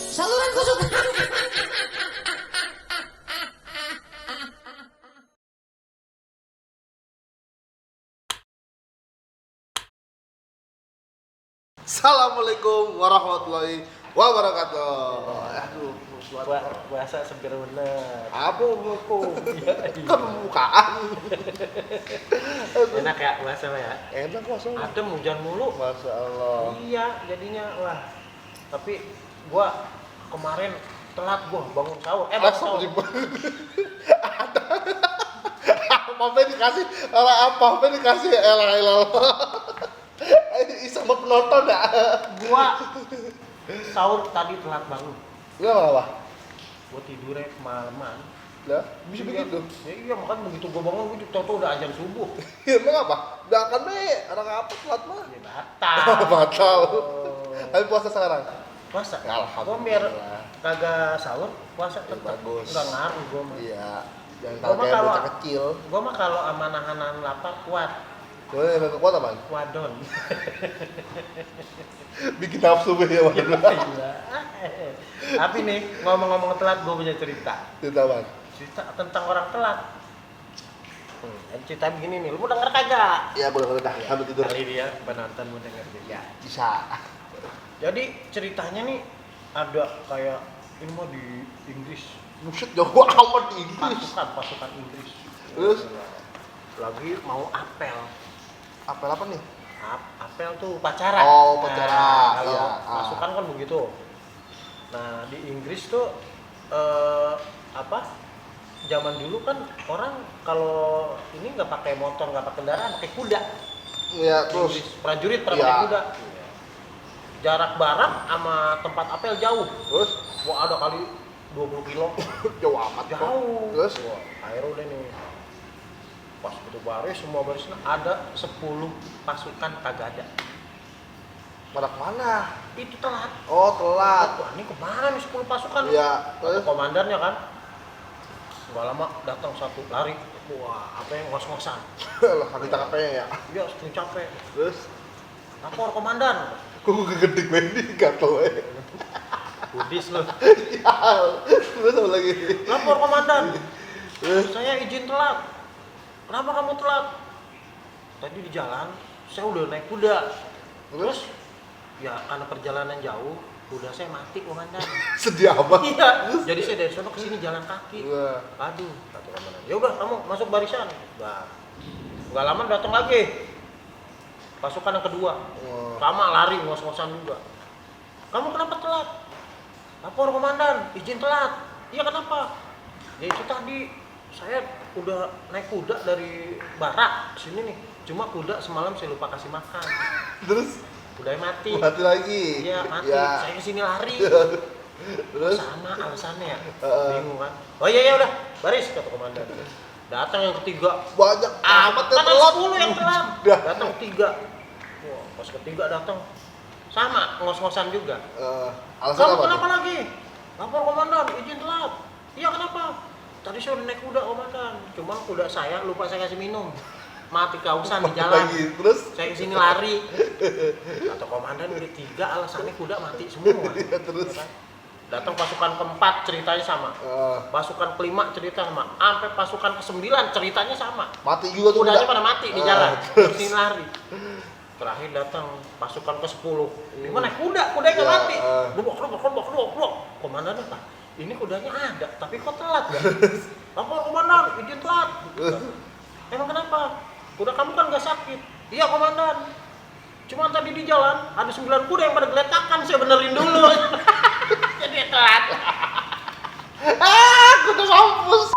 Saluran kesukaan. Assalamualaikum warahmatullahi wabarakatuh. Aduh, Puasa seger bener. apa buku? Kan pembukaan. Enak ya puasa mah ya. Enak kok. Adem hujan mulu. Masya Allah. Iya, jadinya wah. Tapi gua kemarin telat gua bangun sahur. Bangun sahur. Apa dikasih? Apa dikasih? Elah. Sama penonton dah. Gua sahur tadi telat bangun. Enggak apa-apa. Gua tidurnya kemalaman. Lah, bisa begitu. Ya iya, makanya begitu gua bangun gua tahu udah azan subuh. Ya emang apa? Jangan anak apa telat mah. Ya batal. Batal. Oh. Tapi puasa sekarang. Puasa. Ya, Gua biar alhamdulillah. kagak sahur, puasa tetap Bagus. enggak ngaruh gua mah. Iya. Jangan Gua mah kayak kalau- bocah kecil. Gua mah kalau sama nahan lapar kuat. Gua yang kekuatan man. Wadon. Bikin nafsu ya man. Gila. Tapi nih, ngomong-ngomong telat, gue punya cerita. Cerita man. Cerita tentang orang telat. Cerita begini nih, lu mau denger kagak? Iya boleh dah. Sambil tidur. Kali dia penonton mau denger juga. Ya bisa. Jadi ceritanya nih ada kayak ini mah di Inggris. Buset jago amat di Inggris. Pasukan Inggris. Terus? Lagi mau apel. Apel apa nih? Apel tuh upacara. Oh, upacara. Nah, kalau Iya, pasukan kan begitu. Nah, di Inggris tuh zaman dulu kan orang kalau ini nggak pakai motor, nggak pakai kendaraan, pakai kuda. Iya terus. Inggris, prajurit pada Iya. pakai kuda. Jarak barak sama tempat apel jauh. Terus Wah, ada kali 20 kilo. jauh amat. kok. Jauh. Terus Wah, akhirnya udah nih. Pas itu baris, semua barisnya ada 10 pasukan kagak ada. pada kemana? Itu telat. Oh telat. Wah, ini kemana nih 10 pasukan? Iya. Ada Terus komandannya kan. Gak lama datang satu lari. Wah, apa yang ngos-ngosan? lah kaki capeknya ya. Dia setengah capek. Terus Lapor komandan. kok gue gede banget gatel ya. Budis loh. Terus apa lagi? Lapor komandan. Terus Saya izin telat. Kenapa kamu telat? Tadi di jalan saya udah naik kuda. Terus ya karena perjalanan jauh, kuda saya mati komandan. sedih amat. Iya. Jadi saya dari sana ke sini jalan kaki. Wah. Aduh, kata komandan. Ya udah kamu masuk barisan. Nah, nggak lama datang lagi. Pasukan yang kedua. Wah. Sama lari ngos-ngosan juga. Kamu kenapa telat? Lapor komandan, izin telat. Iya kenapa? Ya itu tadi saya udah naik kuda dari barak sini nih. Cuma kuda semalam saya lupa kasih makan. Terus Kudanya mati. mati lagi. Iya mati. Ya. Saya kesini lari. Terus Sama alasannya ya. Bingung kan? Oh iya udah, baris kata komandan. Datang yang ketiga. banyak amat yang Kan ada telat. 10 yang telat. Udah. Datang ketiga. Wah, pas ketiga datang sama ngos-ngosan juga. Alasan Kamu apa? kenapa tuh? lagi? Lapor komandan, izin telat. Iya kenapa? Tadi saya udah naik kuda komandan. Cuma kuda saya lupa saya kasih minum. Mati kehausan di jalan. Lagi terus Saya kesini lari. Kata komandan udah 3 alasannya kuda mati semua. Iya, terus. Ya kan? Datang pasukan keempat ceritanya sama. Pasukan kelima cerita sama. Sampai pasukan ke-9 ceritanya sama. mati juga tuh Kudanya kuda. pada mati di jalan. Kesini lari. Terakhir datang pasukan ke-10. Gimana kuda? Kudanya nggak Ya, mati. Blok. Komandannya apa? Ini kudanya ada, tapi kok telat ya? Lapor komandan, izin telat. Emang kenapa? Kuda kamu kan nggak sakit. Iya komandan. Cuma tadi di jalan ada 9 kuda yang pada geletakan, saya benerin dulu. Jadi telat. Kuda mampus.